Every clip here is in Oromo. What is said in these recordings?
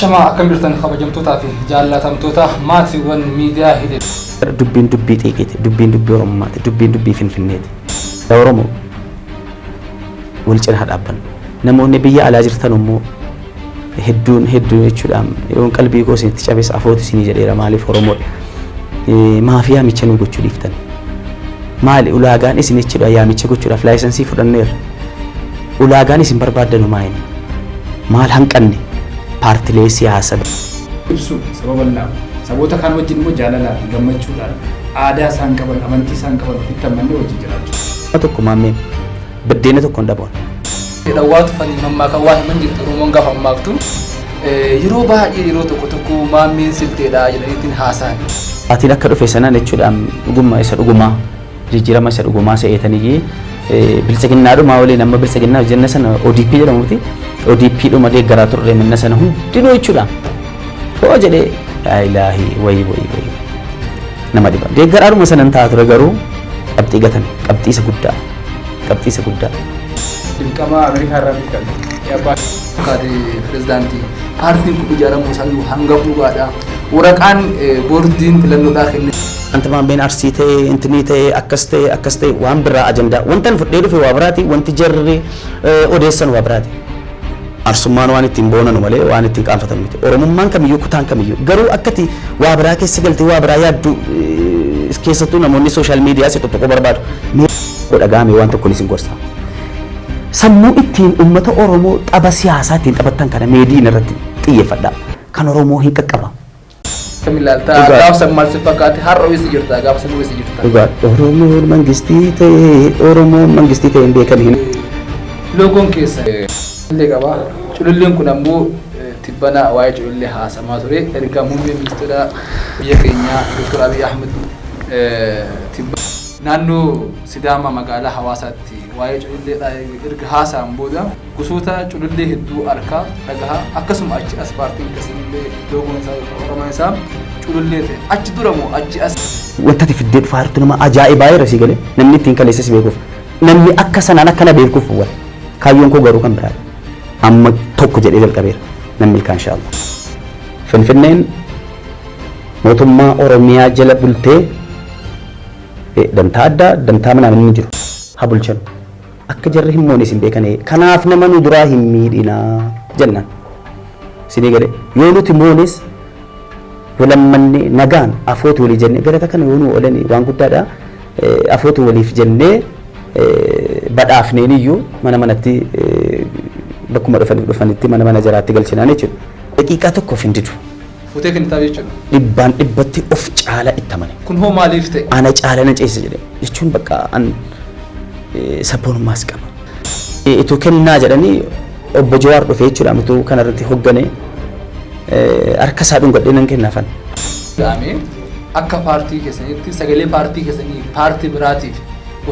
Ashamaa, akkam jirtan, kabajamtootaa fi jaallatamtoota maatiiwwan miidiyaa hidhe? Dubbiin dubbii xiiqiiti, dubbiin dubbii Oromummaati, dubbiin dubbii Finfinneeti. Oromoo wal cina haa dhaabbannu. Namoonni biyya alaa jirtan immoo hedduun hedduu jechuudhaan, yoon qalbii koo isinitti cabes afooti isinii jedheera. Maaliif Oromoodha? Maaf yaamicha nu gochuu dhiiftan? Maali ulaagaan isin jechuudha yaamicha gochuudhaaf? License fudhanneerra. Ulaagaan isin barbaaddanu maali? Maal hanqanne? Paartilee siyaasaa ibsu saba bal'aa, saboota kaan wajjin immoo jaalalaa fi gammachuudhaan aadaa isaan qaban, amantii isaan qaban ofitti hammannee wajjin jiraachuu. Tokko maammeen biddeena tokko hin dhaboon. Dhawwaa tufanii mammaakan waa himan jirti. Oromoon gaafa mammaaktu yeroo baay'ee, yeroo tokko tokko maammeen silteedha jedhaniitiin haasa'an. Atiin akka dhufe sanaan jechuudhaan, dhugummaa isa dhugumaa, jijjiirama isa dhugumaa se'eetanii biltsiginnaadhumaa waliin, amma biltsiginnaa jenna sana ODP jedhamuti, ODP dhuma deeggaraa turre minna sana hundinuu jechuudha. Hoo jedhee, laa ilaahi, wayi wayi wayi, nama dhiba. Deeggaraadhuma sanan ta'a ture, garuu qabxii gatame, qabxii isa guddaa, qabxii isa guddaa. Dirqama Ameerikaa irraa miti kan abbaa. Kaate pirezidaantii, paartiin kun ijaaramuu isaa hanga dhugaadha. Waraqaan boordiin filannoodhaa kenne. Wanta maammeen Arsii ta'e, intinii ta'e, akkas ta'e, akkas ta'e, waan biraa ajandaa. Wanta ani fudhee dhufe waa biraati, wanti jarri odeessan waa biraati. Arsummaan waan ittiin boonanu malee waan ittiin qaanfatan miti. Oromummaan kamiyyuu, kutaan kamiyyuu, garuu akkati waa biraa keessa galtee waa biraa yaaddu, keessattuu namoonni social media si tokko barbaadu. Mee dhaga'ame, waan tokko isin gorsa. Sammuu ittiin uummata Oromoo tapha siyaasaa ittiin taphattan kana meediin irratti xiyyeeffadha. Kan Oromoo hin qaqqaba. Kam ilaaltaa? Gaafa san maal si fakkaate? Har'a eessa jirta? Gaafa san eessa jirta? Dhugaa, Oromoon mangistii ta'e, Oromoon mangistii ta'e hin beekan hin. Loogoon keessa illee qaba. Cululleen kun ammoo tibbana waa'ee culullee haasamaa ture. Erga muummee ministeera biyya keenyaa Dr. Abiy Ahmed tibba naannoo Sidaama magaalaa Hawaasaatti waa'ee cululleedhaa erga haasa'an booda gosoota culullee hedduu arkaa dhagahaa, akkasuma achi as paartiin keessanillee loogoon isaa yookaan oromaan isaa culullee ta'e. Achi dura moo achi as? Wanta ati fiddee dhufaa jirtu nama ajaa'ibaa irra sii galee, namni ittiin kaleessa si beekuuf, namni akka sanaan akkana beekuuf wal kaayyoon koo garuu kan biraadha. Amma tokko jedhee jalqabeera, nan milkaa inshaallah. Finfinneen mootummaa Oromiyaa jala bultee dantaa addaa, dantaa manaan inni jiru haa bulchan. Akka jarri hin moone isin beekane, kanaaf nama nu duraa hin miidhinaa jennaan. Isinii galee, yoo nuti moones walammanne nagaan afootu walii jennee, galata kana yoo nu oolan waan guddaadha. Afootu waliif jennee badhaafneen iyyuu mana manatti, bakkuma dhufaniif dhufanitti mana mana jaraatti galchinaan jechuudha. Daqiiqaa tokkoof hin didu. Fuutee kennitaaf jechuudha. Dhibbaan dhibbatti of caala itti amane. Kun hoo maaliif ta'e? Ana caala na ceesisa jedhe jechuun bakka an sabboonummaas qaba. Ituu kennaa jedhanii obbo Jawaar dhufee jechuudha, utuu kanarratti hoggane harka isaa dhungadhee nan kennaafan. Danda'ame akka paartii keessanitti sagalee paartii keessanii paartii biraatiif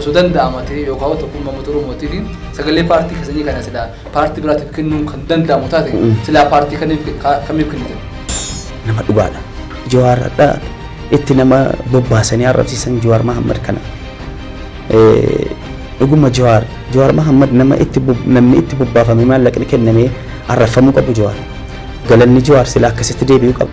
osoo danda'ama ta'e, yookaan tokkummaa uummata Oromootiin sagalee paartii keessanii kana silaa paartii biraatiif kennuun kan danda'amu taate, silaa paartii kamiif kennitan? Nama dhugaadha. Jawaar hadha itti nama bobbaasanii arrabsiisan Jawaar Mahammad kana. Dhuguma Jawaar Mahammad nama itti namni itti bobbaafamee maallaqni kennamee arrabfamuu qabu Jawaar. Galanni Jawaar sila akkasitti deebi'uu qaba.